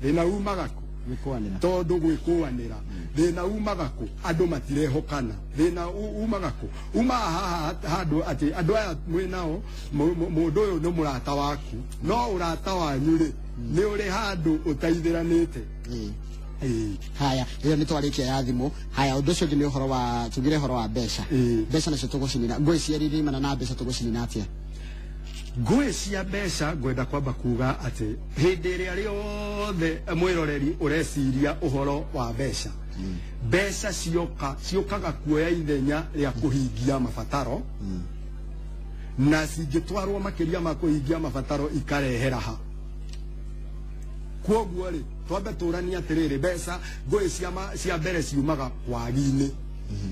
Thĩna umaga kũ? Gwĩkũanĩra. Tondũ gwĩkũanĩra. Thĩna umaga kũ? Andũ matirehokana. Thĩna umaga kũ? Umaga haha handũ atĩ andũ aya mwĩ nao, mũndũ ũyũ nĩ mũrata waku, no ũrata wanyu rĩ, nĩ ũrĩ handũ ũteithĩranĩte. Ĩĩ. Haya, ĩyo nĩ twarĩkia ya thimũ. Haya, ũndũ ũcio ũngĩ nĩ ũhoro wa tugire ũhoro wa mbeca. Mbeca nacio tũgũcinina, ngũĩ ciaririmana na mbeca tũgũcinina atĩa? Ngũĩ cia mbeca, ngwenda kwamba kuga atĩ hĩndĩ ĩrĩa rĩothe mwĩroreri ũreciria ũhoro wa mbeca, mbeca cioka ciũkaga kuoya ithenya rĩa kũhingia mabataro. Na cingĩtwarwo makĩria ma kũhingia mabataro ikarehe raha. Kwoguo rĩ, twambe tũranie atĩrĩrĩ, mbeca ngũĩ cia mbere ciumaga wagi-inĩ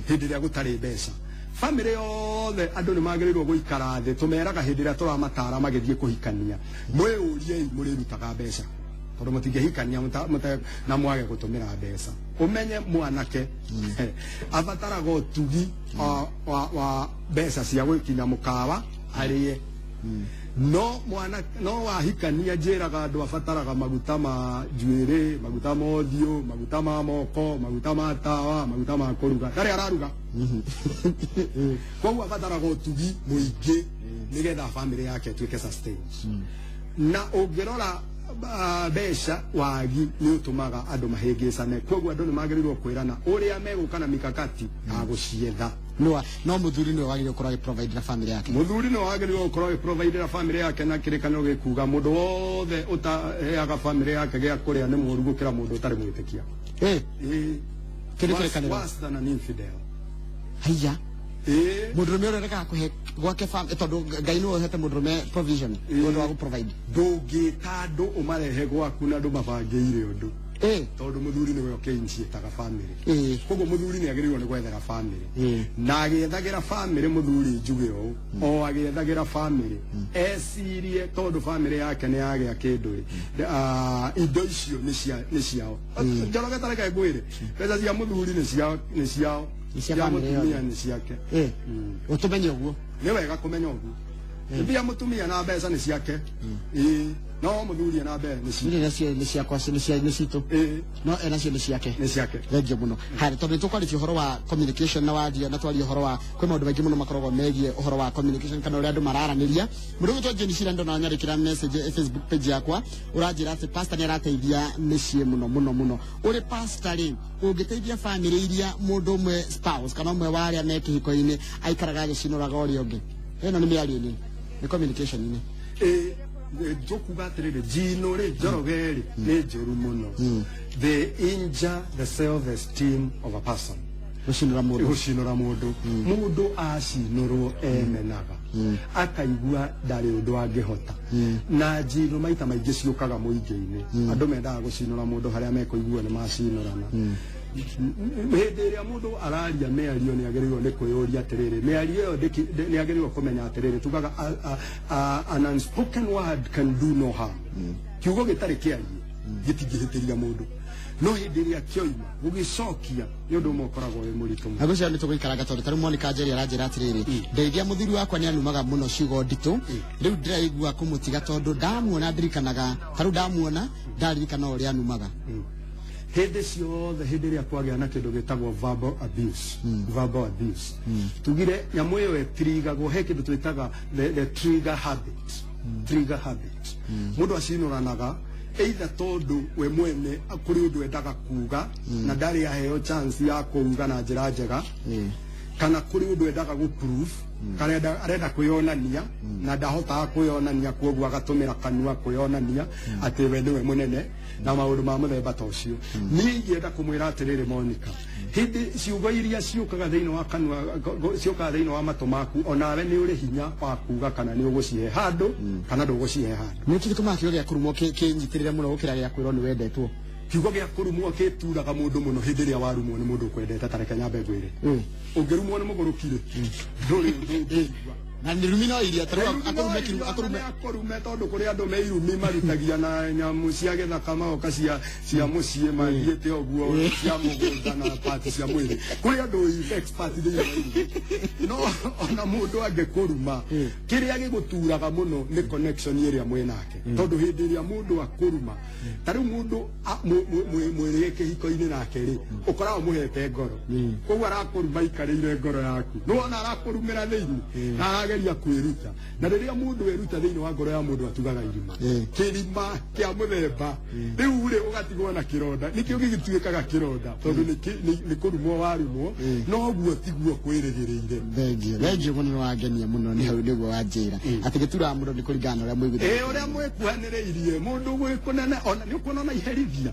hĩndĩ ĩrĩa gũtarĩ mbeca. Family yothe andũ nĩ magĩrĩirwo gũikara thĩ, tũmeraga hĩndĩ ĩrĩa tũramatara magĩthiĩ kũhikania, mwĩyũriei mũrĩrutaga mbeca tondũ mũtingĩhikania na mwage gũtũmĩra mbeca. Ũmenye mwanake abataraga ũtugi wa mbeca cia gũkinya mũkawa arĩe. No mwana no wahikania njĩraga andũ abataraga maguta ma njuĩrĩ, maguta ma ũthiũ, maguta ma moko, maguta ma tawa, maguta ma kũruga, ndarĩ araruga. Koguo abataraga ũtugi mũingĩ nĩgetha family yake ĩtuĩke sustained. Na ũngĩrora mbeca wagi nĩ ũtũmaga andũ mahĩngĩcane. Koguo andũ nĩ magĩrĩirwo kwĩrana ũrĩa megũka na mikakati ya gũcietha. No mũthuri nĩwe wagĩrĩirwo gũkorwo agĩprovidera family yake. Mũthuri nĩwe wagĩrĩirwo gũkorwo agĩprovidera family yake, na kĩrĩkanĩro gĩkuga mũndũ wothe ũtaheaga family yake gĩa kũrĩa nĩ mũũru gũkĩra mũndũ ũtarĩ mwĩtĩkia. Kĩrĩ kĩrĩkanĩro. Worse than an infidel. Haiya. Mũndũrũme ũrĩa ũrekaga kũhe gwake tondũ Ngai nĩwe ũhete mũndũrũme provision, ũndũ wa gũ-provide. Ndũngĩta andũ ũmarehe gwaku na ndũmabangĩire ũndũ. Tondũ mũthuri nĩwe ũkĩinitiataga family. Koguo mũthuri nĩ agĩrĩirwo nĩ gwethera family. Na agĩethagĩra family mũthuri njuge ũũ, o agĩethagĩra family ecirie tondũ family yake nĩ yagĩa kĩndũ rĩ, indo icio nĩ ciao. Njoroge ta reke ngwĩre, mbeca cia mũthuri nĩ ciao, nĩ ciao. Nĩ cia Cia family mũtumia yothe. nĩ ciake. Ũtũmenye ũguo. Nĩ wega kũmenya ũguo. Mbia mũtumia na mbeca nĩ ciake. No mũthuri na mbeca nĩ ciake. Nĩ nacio nĩ ciakwa, nĩ cia, nĩ citũ. No enacio nĩ ciake. Nĩ ciake. Thengiũ mũno. Haya, tondũ nĩ tũkwarĩtie ũhoro wa communication na waria, na twaria ũhoro wa kwĩ maũndũ maingĩ mũno makoragwo megiĩ ũhoro wa communication kana ũrĩa andũ mararanĩria. Mũndũ ũgwĩtwo Jane Shira ndona nyandĩkĩra message Facebook page yakwa, ũranjĩra atĩ pastor nĩ arateithia mĩciĩ mũno mũno mũno. Ũrĩ pastor rĩ, ũngĩteithia family iria mũndũ ũmwe spouse kana ũmwe wa arĩa me kĩhiko-inĩ aikaraga agĩcinũraga ũrĩa ũngĩ. Ĩno nĩ mĩario-inĩ, nĩ communication-inĩ. Njũkuga atĩrĩrĩ, njino rĩ, njoroge rĩ, nĩ njũru mũno. They injure the self-esteem of a person. Gũcinũra mũndũ. Gũcinũra mũndũ. Mũndũ acinũrwo emenaga. Akaigua ndarĩ ũndũ angĩhota. Na njino maita maingĩ ciũkaga mũingĩ-inĩ. Andũ mendaga gũcinũra mũndũ harĩa mekũigua nĩ macinũrana. Hĩndĩ ĩrĩa mũndũ araria mĩario nĩ agĩrĩirwo nĩ kwĩyũria atĩrĩrĩ, mĩario ĩyo nĩ agĩrĩirwo kũmenya atĩrĩrĩ, tugaga an unspoken word can do no harm. Kiugo gĩtarĩ kĩarie gĩtingĩhĩtĩria mũndũ. No hĩndĩ ĩrĩa kĩoima gũgĩcokia nĩ ũndũ ũmwe ũkoragwo wĩ mũritũ mũno. Na ngwĩciria nĩ tũgũikaranga tondũ ta rĩu Monica Njeri aranjĩra atĩrĩrĩ, ndeithia mũthuri wakwa nĩ anumaga mũno ciugo nditũ, rĩu ndĩraigua kũmũtiga tondũ ndamuona ndirikanaga, ta rĩu ndamuona ndaririkana ũrĩa anumaga. Hĩndĩ ciothe hĩndĩ ĩrĩa kwagĩa na kĩndũ gĩtagwo verbal abuse, verbal abuse, tugire nyamũ ĩyo ĩtirigagwo, he kĩndũ twĩtaga the trigger habit. Trigger habit. Mũndũ acinũranaga either tondũ we mwene kũrĩ ũndũ endaga kuga na ndarĩ aheo chance ya kuuga na njĩra njega, kana kũrĩ ũndũ endaga gũ prove, kana arenda kwĩyonania na ndahotaga kwĩyonania, kwoguo agatũmĩra kanua kwĩyonania atĩ we nĩwe mũnene na maũndũ ma mũthemba ta ũcio. Niĩ ingĩenda kũmwĩra atĩrĩrĩ Monica, hĩndĩ ciugo iria ciũkaga thĩinĩ wa kanua, ciũkaga thĩinĩ wa matũ maku, onawe nĩ ũrĩ hinya wa kuga kana nĩ ũgũcihe handũ kana ndũgũcihe handũ. Nĩ kĩĩ gĩtũmaga kiugo gĩa kũrumwo kĩnyitĩrĩre mũno gũkĩra gĩa kwĩrwo nĩ wendetwo? Kiugo gĩa kũrumwo gĩturaga mũndũ mũno hĩndĩ ĩrĩa warumwo nĩ mũndũ ũkwendete. Ta reke nyambe ngwĩre, ũngĩrumwo nĩ mũgũrũki rĩ, ndũrĩ ũndũ ũngĩigua. Na nĩ rumi no iria, ta rĩu Rumi no akũrume iria, kiru, akũrume. na nĩ akũrume tondũ kũrĩ andũ me irumi marutagia na nyamũ cia gĩthaka magoka cia mũciĩ mathiĩte ũguo, cia mũgũnda na pati cia mwĩrĩ. Kũrĩ andũ expert thĩinĩ wa irumi. No ona mũndũ angĩkũruma, kĩrĩa gĩgũturaga mũno nĩ connection ĩrĩa mwĩ nake. Tondũ hĩndĩ ĩrĩa mũndũ akũruma, ta rĩu mũndũ mwĩrĩ kĩhiko-inĩ nake rĩ, ũkoragwo mũhete ngoro. Koguo arakũruma aikarĩire ngoro yaku. Nĩwona arakũrumĩra thĩinĩ, na arageria kwĩruta. Na rĩrĩa mũndũ eruta thĩinĩ wa ngoro ya mũndũ atugaga irima. Kĩrima kĩa mũthemba. Rĩu rĩ ũgatigwo na kĩronda. Nĩkĩo gĩgĩtuĩkaga kĩronda, tondũ nĩ kũrumwo warumwo, no ũguo tiguo kwĩrĩgĩrĩire. Thengiũ, thengiũ mũno, nĩ wangenia mũno, nĩ hau nĩguo wanjĩra. Atĩ gĩturaga mũndũ nĩ kũringana na ũrĩa mũiguithania. Ũrĩa mwĩkuhanĩrĩirie, mũndũ gwĩkũnene, ona nĩ ũkuona ona iherithia.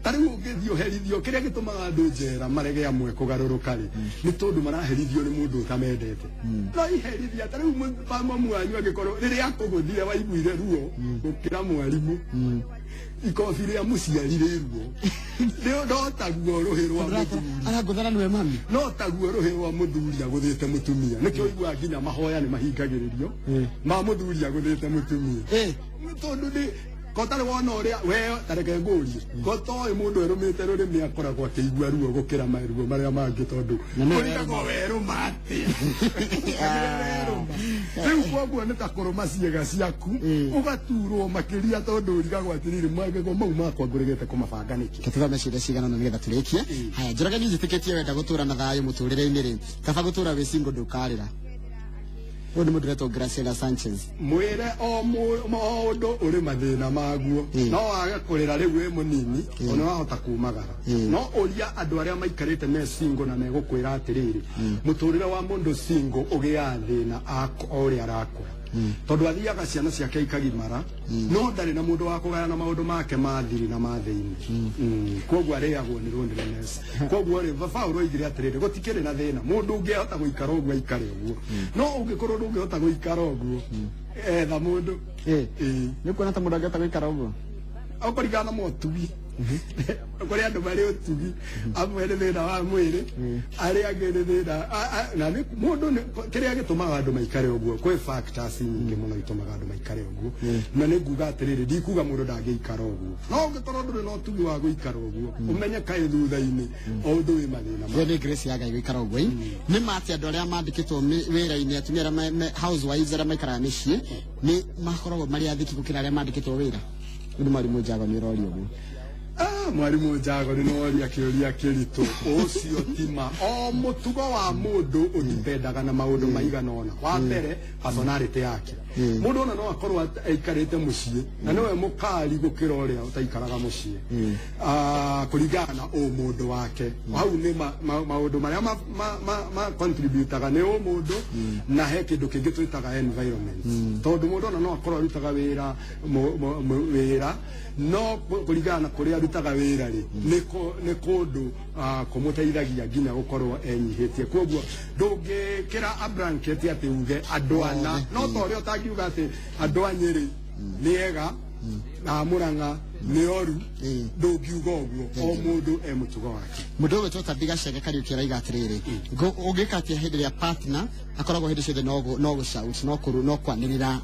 Ta rĩu ũngĩthiĩ ũherithio, kĩrĩa gĩtũmaga andũ njera marege amwe kũgarũrũka rĩ, nĩ tondũ maraherithio nĩ mũndũ ũtamendete. No iherithia, ta Rĩu mamu wanyu angĩkorwo rĩrĩa akũgũthire waiguire ruo gũkĩra mwarimũ, ikobi rĩa mũciari rĩ ruo. No taguo rũhĩ rwa mũthuri. Arangũthana nĩwe mami. No taguo rũhĩ rwa mũthuri agũthĩte mũtumia. Nĩkĩo ũiguaga nginya mahoya nĩ mahingagĩrĩrio ma mũthuri agũthĩte mũtumia. Tondũ nĩ kotarĩ wona ũrĩa we tareke ngũrie, kotoĩ mũndũ erũmĩte rũrĩmĩ akoragwo akĩigua ruo gũkĩra maruo marĩa mangĩ, tondũ ũrigagwo werũma atĩa. Rĩu koguo nĩ ta kũrũma ciĩga ciaku ũgaturwo makĩria, tondũ ũrigagwo atĩrĩrĩ, magego mau makwa ngũrĩgĩte kũmabanga nĩkĩ. Tũthome ciũria cigana ũna nĩgetha tũrĩkie. Haya, Njoroge, niĩ njĩtĩkĩtie wenda gũtũra na thayũ mũtũrĩre-inĩ rĩ, kaba gũtũra wĩ single, ndũkarĩra. Ũyũ nĩ mũndũ ũretwo Graciela Sanchez. Mwĩre o ũndũ ũrĩ mathĩna maguo. No wage kũrĩra rĩu wĩ mũnini, ona wahota kumagara. No ũria andũ arĩa maikarĩte me single na megũkwĩra atĩrĩrĩ, mũtũrĩre wa mũndũ single ũgĩaga thĩna o ũrĩa arakũra, tondũ athiaga ciana ciake ikagimara, no ndarĩ na mũndũ wa kũgayana maũndũ make ma thiri na ma thĩinĩ. Koguo arĩagwo nĩ loneliness. Koguo rĩ, Paũlũ oigire atĩrĩrĩ, gũtikĩrĩ na thĩna, mũndũ ũngĩhota gũikara ũguo aikare ũguo, no ũngĩkorwo ndũngĩhota gũikara ũguo, etha mũndũ. Nĩ kuona ta mũndũ angĩhota gũikara ũguo? Ũkũringana na motugi. Kũrĩ andũ marĩ ũtugi, amwe nĩ thĩna wa mwĩrĩ, arĩa angĩ nĩ thĩna na nĩ mũndũ kĩrĩa gĩtũmaga andũ maikare ũguo. Kwĩ factors nyingĩ mũno itũmaga andũ maikare ũguo, na nĩ nguga atĩrĩrĩ, ndikuga mũndũ ndangĩikara ũguo, no ũngĩkorwo ndũrĩ na ũtugi wa gũikara ũguo, ũmenye kaĩ thutha-inĩ o ũndũ wĩ mathĩna. Ĩyo nĩ grace ya Ngai gũikara ũguo. Nĩ ma atĩ andũ arĩa mandĩkĩtwo wĩra-inĩ, atumia arĩa housewives arĩa maikaraga mĩciĩ, nĩ makoragwo marĩ athĩki gũkĩra arĩa mandĩkĩtwo wĩra? Nĩ mwarimũ Njago nĩ ũroria ũguo. Mwarimũ Njago nĩ noria kĩũria kĩritũ ũcio. Tima o mũtugo wa mũndũ ũdipendaga na maũndũ maigana ũna. Wa mbere, personality yake. Mũndũ ona no akorwo aikarĩte mũciĩ na nĩwe mũkari gũkĩra ũrĩa ũtaikaraga mũciĩ, kũringana na ũmũndũ wake. Hau nĩ maũndũ marĩa ma contributaga nĩ ũmũndũ, na he kĩndũ kĩngĩ twĩtaga environment, tondũ mũndũ ona no akorwo arutaga wĩra wĩra, no kũringana na kũrĩa arutaga wĩra rĩ, nĩ kũndũ kũmũteithagia nginya gũkorwo enyihĩtie. Koguo ndũngĩkĩra a blanket atĩ uge andũ ana, no ta ũrĩa ũtangiuga atĩ andũ a Nyĩrĩ nĩ ega na Mũrang'a nĩ oru, ndũngiuga ũguo. O mũndũ e mũtugo wake. Mũndũ ũgwĩtwo Tabi Gacege Kariũki araiga atĩrĩrĩ, ũngĩka atĩa hĩndĩ ĩrĩa partner akoragwo hĩndĩ ciothe no gũshout, no kũru, no kwanĩrĩra,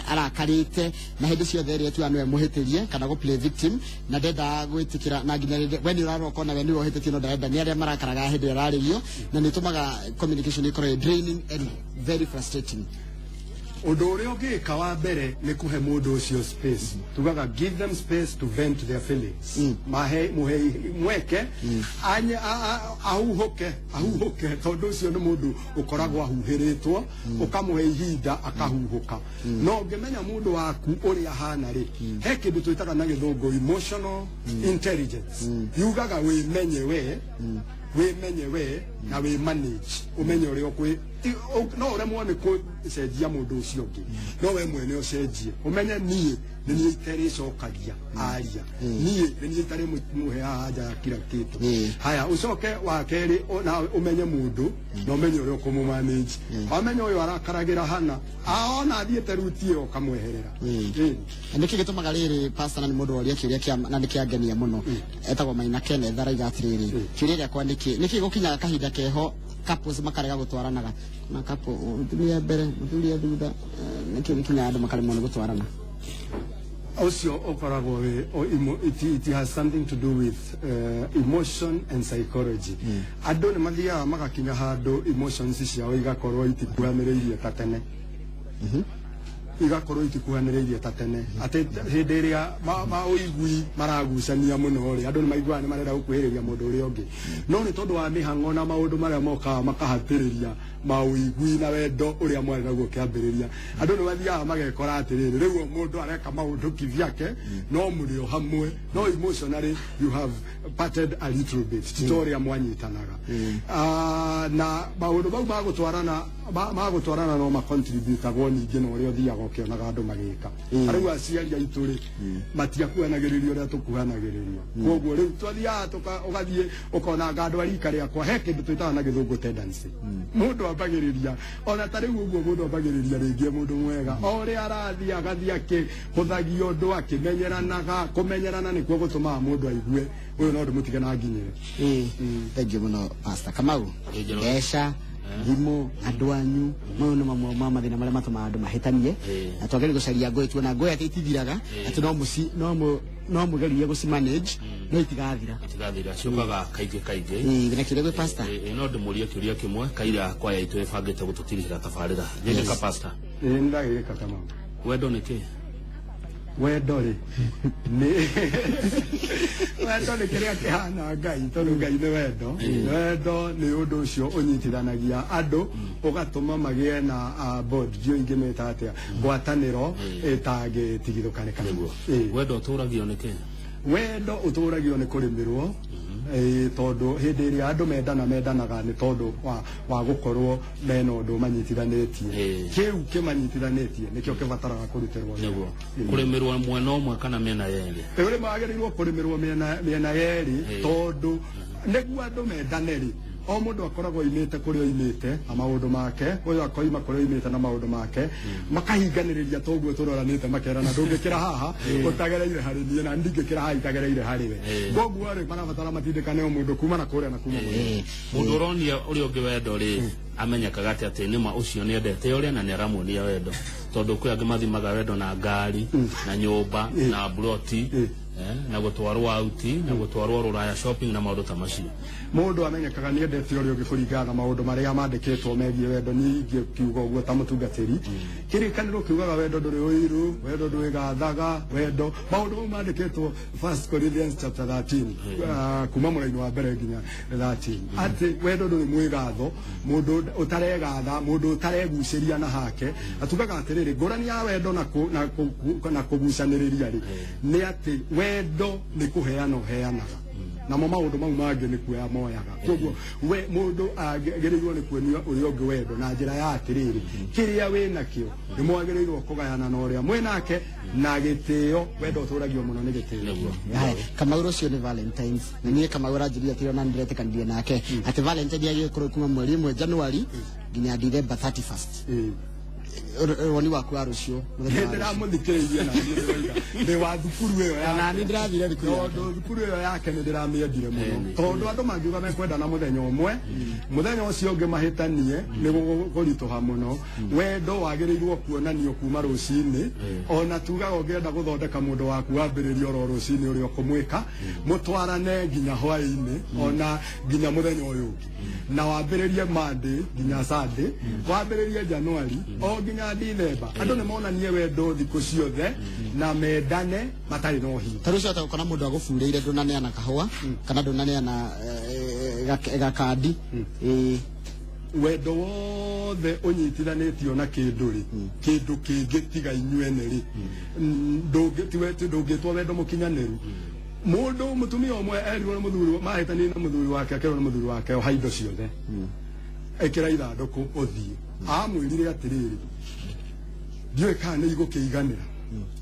arakarĩte, na hĩndĩ ciothe ĩrĩa tuga nĩwe mũhĩtĩrie kana gũ play victim, na ndendaga gwĩtĩkĩra, na nginya rĩrĩa we nĩ ũrarora ũkona we nĩwe ũhĩtĩtie, no ndarenda, nĩ arĩa marakaraga hĩndĩ ĩrĩa ararĩrio, na nĩ ĩtũmaga communication ĩkorwo ĩ draining and very frustrating? Ũndũ ũrĩa ũngĩka wa mbere nĩ kũhe mũndũ ũcio space. Tugaga give them space to vent their feelings. Mahe muhe mweke anye ahuhũke ahuhũke, tondũ ũcio nĩ mũndũ ũkoragwo ahuhĩrĩtwo, ũkamũhe ihinda akahuhũka. No ũngĩmenya mũndũ waku ũrĩa ahana rĩ, he kĩndũ twĩtaga na gĩthũngũ emotional intelligence. Yugaga wĩmenye we, wĩmenye we na wĩ manage, ũmenye ũrĩa ũkwĩ no ũremwo nĩ kũcenjia mũndũ ũcio ũngĩ, no we mwene ũcenjie, ũmenye niĩ nĩ niĩ itarĩcokagia aria, niĩ nĩ niĩ itarĩ mũhe haha nja ya kila kitu. Haya, ũcoke wa kerĩ, na ũmenye mũndũ na ũmenye ũrĩa ũkũmũ-manage. Wamenya ũyũ arakaragĩra hana, aona athiĩte ruti ĩyo, ũkamweherera. Nĩkĩ gĩtũmaga rĩrĩ, pastor, na nĩ mũndũ woria kĩũria kĩa na nĩ kĩangenia mũno, etagwo Maina Kenneth, araiga atĩrĩrĩ, kĩũria gĩakwa nĩkĩ nĩkĩ gũkinyaga kahinda keho couples makarega gũtwaranaga, na couple mũtumia mbere, mũthuri e thutha, nĩkĩ gĩkinyaga andũ makaremwo nĩ gũtwarana? Ũcio ũkoragwo wĩ it has something to do with emotion and psychology. Andũ nĩ mathiaga magakinya handũ emotions ciao igakorwo itikuhanĩrĩirie ta tene, igakorwo itikuhanĩrĩirie ta tene, atĩ hĩndĩ ĩrĩa ma ũigui maragucania mũno rĩ, andũ nĩ maiguaga nĩ marenda gũkuhĩrĩria mũndũ ũrĩa ũngĩ, no nĩ tondũ wa mĩhang'o na maũndũ marĩa mokaga makahatĩrĩria maũigui na wendo ũrĩa mwarĩ naguo kĩambĩrĩria, andũ nĩ mathiaga magekora atĩrĩrĩ, rĩu mũndũ areka maũndũ kivyake, no mũrĩ o hamwe, no emotionally you have parted a little bit, ti ta ũrĩa mwanyitanaga. Na maũndũ mau magũtwarana magũtwarana no macontributagwo ningĩ na ũrĩa ũthiaga ũkĩonaga andũ magĩka. Rĩu aciari aitũ rĩ, matiakuhanagĩrĩria ũrĩa tũkuhanagĩrĩria. Koguo rĩu twathiaga ũgathiĩ ũkona anga andũ a rika rĩakwa, he kĩndũ twĩtaga na gĩthũngũ tendency, mũndũ ambagĩrĩria ona ta rĩu ũguo mũndũ ambagĩrĩria rĩngĩ mũndũ mwega o ũrĩa arathiĩ agathiĩ akĩhũthagia ũndũ akĩmenyeranaga kũmenyerana nĩkuo gũtũmaga mũndũ aigue ũyũ no ndĩmũtige na nginyĩre. Thank you muno, Pastor Kamau. Ĩĩ, Njoroge. Mbeca, thimũ, andũ anyu, mau nĩ mamwe ma mathĩna marĩa matũmaga andũ mahĩtanie. Na twagĩrĩirwo gũcaria ngũĩ, tuona ngũĩ atĩ itithiraga, atĩ no mũci no mũ no mũgerie gũcimanage no itigathira. Itigathira, ciũkaga kaingĩ kaingĩ. Ĩĩ, na kĩũria gwĩ pastor. Ĩĩ, no ndĩmũrie kĩũria kĩmwe kaira kwaya itũ ĩbangĩte gũtũtirihĩra tabarĩra. Njĩka, pastor. Ĩĩ, nĩndagĩgĩka, Kamau. Wendo nĩ kĩ? Wendo rĩ, nĩ wendo nĩ kĩrĩa kĩhana Ngai, tondũ Ngai nĩ wendo. Wendo nĩ ũndũ ũcio ũnyitithanagia andũ ũgatũma magĩe na bond, ndiũĩ ingĩmĩta atĩa, ngwatanĩro ĩtangĩtigithũkanĩka. Nĩguo. Ĩĩ. Wendo ũtũragio nĩ kĩ? Wendo ũtũragio nĩ kũrĩmĩrwo. Ĩĩ, tondũ hĩndĩ ĩrĩa andũ mendana mendanaga nĩ tondũ wa gũkorwo mena ũndũ manyitithanĩtie. Kĩu kĩmanyitithanĩtie nĩkĩo kĩbataraga kũrutĩrwo wĩra. Nĩguo. Kũrĩmĩrwo mwena ũmwe kana mĩena yerĩ? Ĩĩ, wagĩrĩirwo kũrĩmĩrwo mĩena yerĩ, tondũ nĩguo andũ mendane rĩ, o mũndũ akoragwo oimĩte kũrĩa oimĩte na maũndũ make, ũyũ akoima kũrĩa oimĩte na maũndũ make, makahinganĩrĩria toguo tũroranĩte, makerana ndũngĩkĩra haha ũtagereire harĩ niĩ na ndingĩkĩra haha itagereire harĩ we. Koguo rĩ, marabatara matindĩkane o mũndũ kuma na kũrĩa na kuma kũrĩa. Mũndũ ũronia ũrĩa ũngĩ wendo rĩ, amenyekaga atĩ atĩ nĩma ũcio nĩendete ũrĩa na nĩaramuonia wendo? Tondũ kwĩ angĩ mathimaga wendo na ngari na nyũmba na buroti, na gũtwarwo auti na gũtwarwo rũraya shopping na maũndũ ta macio. Mũndũ amenyekaga nĩ endete ũrĩa ũngĩ kũringana na maũndũ marĩa mandĩkĩtwo megiĩ wendo. Niĩ ingĩkiuga ũguo ta mũtungatĩri, kĩrĩkanĩro kiugaga wendo ndũrĩ ũiru, wendo ndwĩgathaga, wendo, maũndũ mau mandĩkĩtwo First Corinthians chapter 13, kuma mũraini wa mbere nginya 13, atĩ wendo ndũrĩ mwĩgatho, mũndũ ũtaregatha, mũndũ ũtaregucĩria na hake. Atugaga atĩrĩrĩ, ngũrani ya wendo na kũgucanĩrĩria rĩ, nĩ atĩ wendo nĩ kũheana ũheanaga, namo maũndũ mau mangĩ nĩ kuoya moyaga. Koguo we mũndũ agĩrĩirwo nĩ kuonia ũrĩa ũngĩ wendo na njĩra ya atĩrĩrĩ, kĩrĩa wĩ nakĩo nĩ mwagĩrĩirwo kũgayana na ũrĩa mwĩ nake na gĩtĩo. Wendo ũtũragio mũno nĩ gĩtĩo. Nĩguo. Haya, Kamau, rũciũ nĩ Valentines, na niĩ Kamau aranjĩrire atĩ ona nĩndĩretĩkanirie nake atĩ Valentine yagĩrĩirwo kuma mweri 1 January nginya December 31st. Woni waku wa rũciũ, mũthenya wa rũciũ? Ndĩramũthikĩrĩirie na niĩ ndĩroiga ndĩ wa thukuru ĩyo yake. Na niĩ ndĩrathire thukuru yake. Tondũ thukuru ĩyo yake nĩ ndĩramĩendire mũno, tondũ andũ mangiuga mekwendana mũthenya ũmwe, mũthenya ũcio ũngĩ mahĩtanie, nĩ gũritũha mũno. Wendo wagĩrĩirwo kuonanio kuma rũcinĩ. Ona tugaga ũngĩenda gũthondeka mũndũ waku, wambĩrĩrie oro rũcinĩ ũrĩa ũkũmwĩka, mũtwarane nginya hwaĩ-inĩ, ona nginya mũthenya ũyũ ũngĩ, na wambĩrĩrie Monday nginya Sunday, wambĩrĩrie January o nginya December. Andũ nĩ monanie wendo thikũ ciothe na mendane matarĩ na ũhinga. Ta rũciũ ũgakora mũndũ agũburĩire, ndũnaneana kahũa kana ndũnaneana gakandi. Ĩĩ. Wendo wothe ũnyitithanĩtio na kĩndũ rĩ, kĩndũ kĩngĩ tiga inyuene rĩ, ndũngĩtwo wendo mũkinyanĩru. Mũndũ mũtumia ũmwe erirwo nĩ mũthuri, mahĩtanirie na mũthuri wake, akerwo nĩ mũthuri wake, oha indo ciothe, ĩkĩra ithandũkũ ũthiĩ. Amwĩrire atĩrĩrĩ, ndiũĩ kana nĩ igũkĩiganĩra.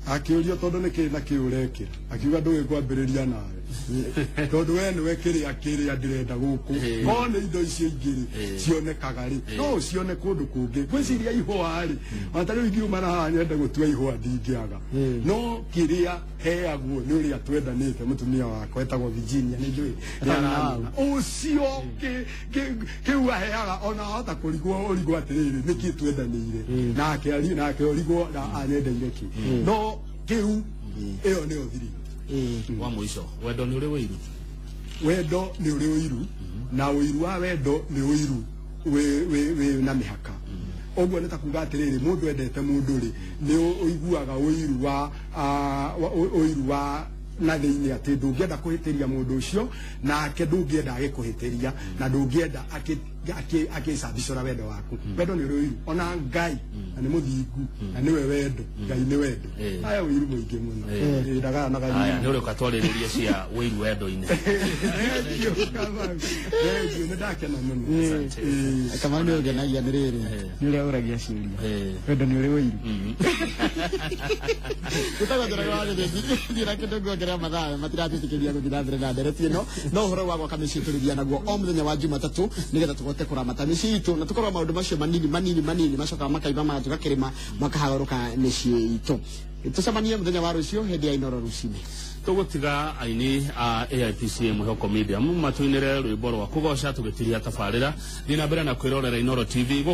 Akĩũrio tondũ nĩ kĩ na kĩ ũrekĩra, akiuga ndũĩ ngwambĩrĩria nawe tondũ we nĩwe kĩrĩa kĩrĩa ndĩrenda gũkũ. No nĩ indo icio ingĩ rĩ, cionekaga rĩ, no ũcione kũndũ kũngĩ. Ngwĩciria ihũa rĩ, ona ta rĩu ingiuma na haha nyende gũtua ihũa, ndingĩaga. No kĩrĩa heagwo nĩ ũrĩa twendanĩte, mũtumia wakwa etagwo Virginia, nĩ njũĩ nĩ aramenya ũcio kĩu aheaga, ona ahota kũrigwo, ũrigwo atĩrĩrĩ, nĩkĩ twendanĩire nake, ari nake ũrigwo na anyendeire kĩ, no kĩu ĩyo nĩyo thiri. Wa mũico, wendo nĩ ũrĩ wĩiru? Wendo nĩ ũrĩ ũiru, na ũiru wa wendo nĩ ũiru wĩ na mĩhaka. Ũguo nĩ ta kuga atĩrĩrĩ, mũndũ endete mũndũ rĩ, nĩ ũiguaga ũiru wa ũiru wa na thĩinĩ, atĩ ndũngĩenda kũhĩtĩria mũndũ ũcio, nake ndũngĩenda agĩkũhĩtĩria, na ndũngĩenda akĩcabicũra wendo waku. Wendo nĩ ũrĩ ũiru. Ona Ngai na nĩ mũthingu na nĩwe wendo, Ngai nĩ wendo. Aya ũiru mũingĩ mũno. Ĩĩ, ndagayanaga. Haya, nĩ ũrĩũka twarĩrĩrie cia wĩiru wendo-inĩ. Thank you, Kamau. Thank you, nĩ ndakena mũno. Ĩĩ. Kamau, nĩ ũngenagia nĩ rĩrĩ, nĩ ũrĩa ũragia ciũria. Wendo nĩ ũrĩ ũiru. Gĩtagwo Njoroge wa Gĩthĩnji. Thiĩ na kĩndũ nguongerera mathaa matiratwĩtĩkĩria gũthiĩ na mbere na ndereti ĩno, no ũhoro wa gwaka mĩciĩ tũrĩthia naguo o mũthenya wa Jumatatũ nĩgetha tũhote kũramata mĩciĩ itũ na tũkorwo maũndũ macio manini manini manini macokaga makaimba magatuĩka kĩrĩma makaharũrũka mĩciĩ itũ. Tũcemanie mũthenya wa rũciũ hĩndĩ ya Inoro rũcinĩ. Tũgũtiga aini a AIPCA Mwĩhoko Media matũinĩre rwĩmbo rwa kũgoca tũgĩtiria tabarĩra. Thiĩ na mbere na kwĩrorera Inoro TV.